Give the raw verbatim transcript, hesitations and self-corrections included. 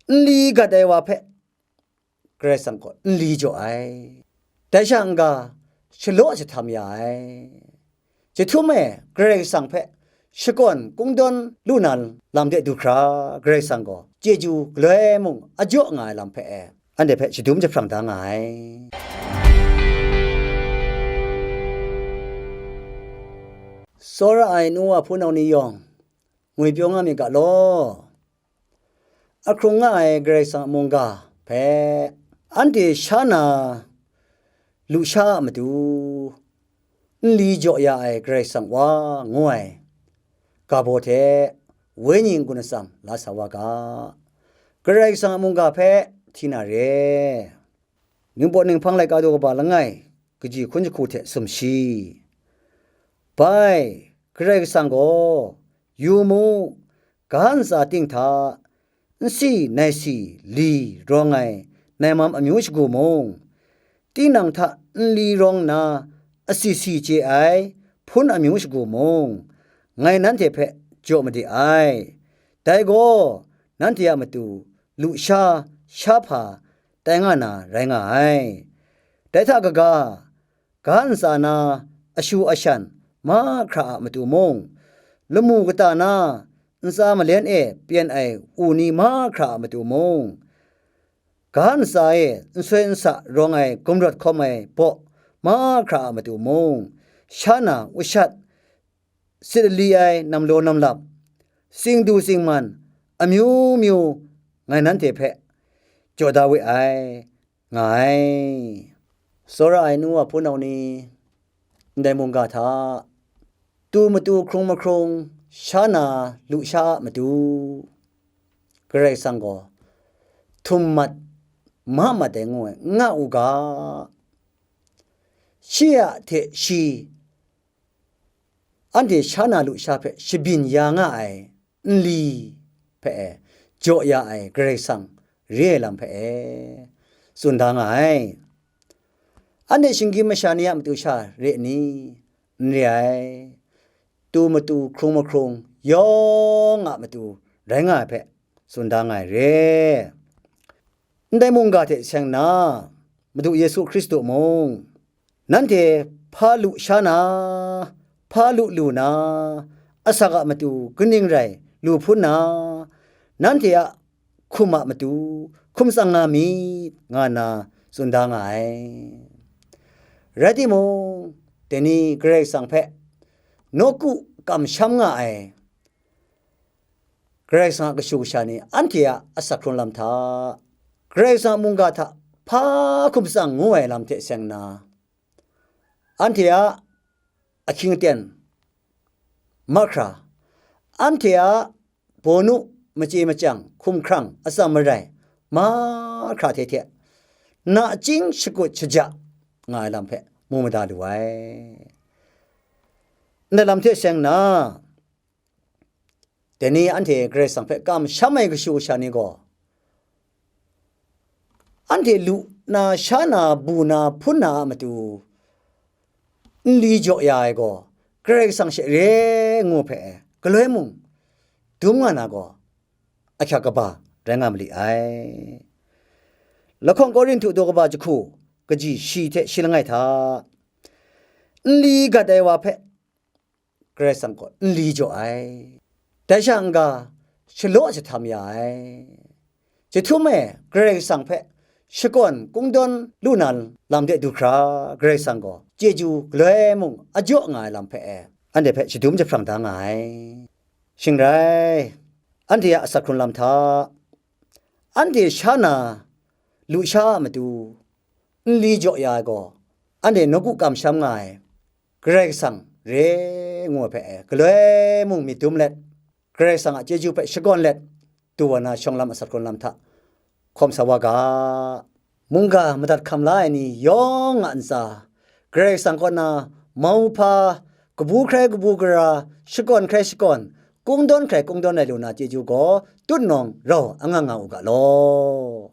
nli gat ai wa hpe Karai Kasang gaw nli jaw ai. Dai sha n-ga, shalaw jahtam ya ai. Jahtum e Karai Kasang hpe shakawn kungdawn lu na lam de du hkra, Karai Kasang gaw chyeju galoi mung a jaw nga ai lam hpe e, anhte hpe shadum jahprang da nga ai. Tsawra ai nu wa hpunau ni yawng, ngwipyaw nga myit ga law. Ahkrung nga ai Karai Kasang a mungga hpe anhte sha na lusha a matu, nli jaw ya ai Karai Kasang wa ngu ai ga baw hte wenyi n-gun atsam la sa wa ga. Karai Kasang a mungga hpe hti na re. Ningpawt ninghpang laika daw kaba langai, kaji hkun jahku hte sumshi. Bai, Karai Kasang gaw, yu mu, ga ntsa ting hta, nsi naisi li rawng ai naimam amyu shagu mung, tinang hta nli rawng nna asi si chye ai hpun amyu shagu mung, ngai nanhte hpe jaw made ai. Dai gaw, nanhte a matu lusha shahpa tai nga na rai nga ai. Dai hta kaga, ga ntsa na ashu ashan mahkra a matu mung, lamu kata na ntsa malen e pyen ai u ni mahkra a matu mung, ga ntsa e nsoi nsa rawng ai gumrawt hkawm ai baw mahkra a matu mung, sha na ushat, sit ali ai namlaw namlap, tsingdu tsingman amyu myu ngai nanhte hpe jaw da we ai, nga ai. Tsawra ai nu wa hpunau ni, ndai mungga hta, tu matu hkrung mahkrung sha na lusha a matu, Karai Kasang gaw htum mat ma mat ai ngu ai, nga u ga. Shi a hte shi, anhte sha na lusha hpe shabyin ya nga ai nli hpe e, jaw ya ai Karai Kasang re ai lam hpe e, tsun da nga ai. Anhte shinggyim masha ni a matu sha re ni? N re ai. Tu matu hkrung mahkrung yawng a matu rai nga ai hpe tsun da nga ai re. Ndai mungga hte seng na, Madu Yesu Hkristu mung, nanhte hpa lu sha na, hpa lu lu na, asak a matu kaning rai lu hpun na, nanhte a hkum a matu hkum tsang nga myit, nga nna tsun da nga ai. Rai timung, dai ni Karai Kasang hpe nawku kamsham nga ai Karai Kasang a kashu kasha ni anhte a asak hkrung lam hta, Karai Kasang a mungga hta hpa hkum tsang ngu ai lam hte seng nna, anhte a ahkying aten mahkra, anhte a bawnu machye machyang hkumhkrang atsam marai mahkra hte hte nachying shakut shaja nga ai lam hpe mu mada lu ai. Ndai lam hte seng nna, dai ni anhte Karai Kasang hpe kamsham ai kashu kasha ni gaw, anhte lu na, sha na, bu na, hpun na a matu nli jaw ya ai gaw, Karai Kasang she re ngu hpe, galoi mung dum nga na gaw, ahkyak kaba rai nga ma li ai. Lahkawng Korinhtu daw kaba jahku, kaji shi hte shi langai hta, nli gat ai wa hpe Karai Kasang gaw nli jaw ai. Dai sha n-ga, shalaw jahtam ya ai. Jahtum e Karai Kasang hpe shakawn kungdawn lu na lam de du hkra, Karai Kasang gaw chyeju galoi mung a jaw nga ai lam hpe e, anhte hpe shadum jahprang da nga ai. Shing rai, anhte a asak hkrung lam hta, anhte sha na lusha a matu nli jaw ya ai gaw, anhte nawku kamsham nga ai Karai Kasang re ngu ai hpe e, galoi mung myit dum let, Karai Kasang a chyeju hpe shakawn let, du wa na shawng lam asak hkrung lam hta hkawm sa wa ga. Mungga madat hkam la ai ni yawng a ntsa, Karai Kasang kaw na mau hpa, kabu hkrai kabu gara, shakawn hkrai shakawn, kungdawn hkrai kungdawn ai lu na chyeju gaw tutnawng rau anga nga u ga law.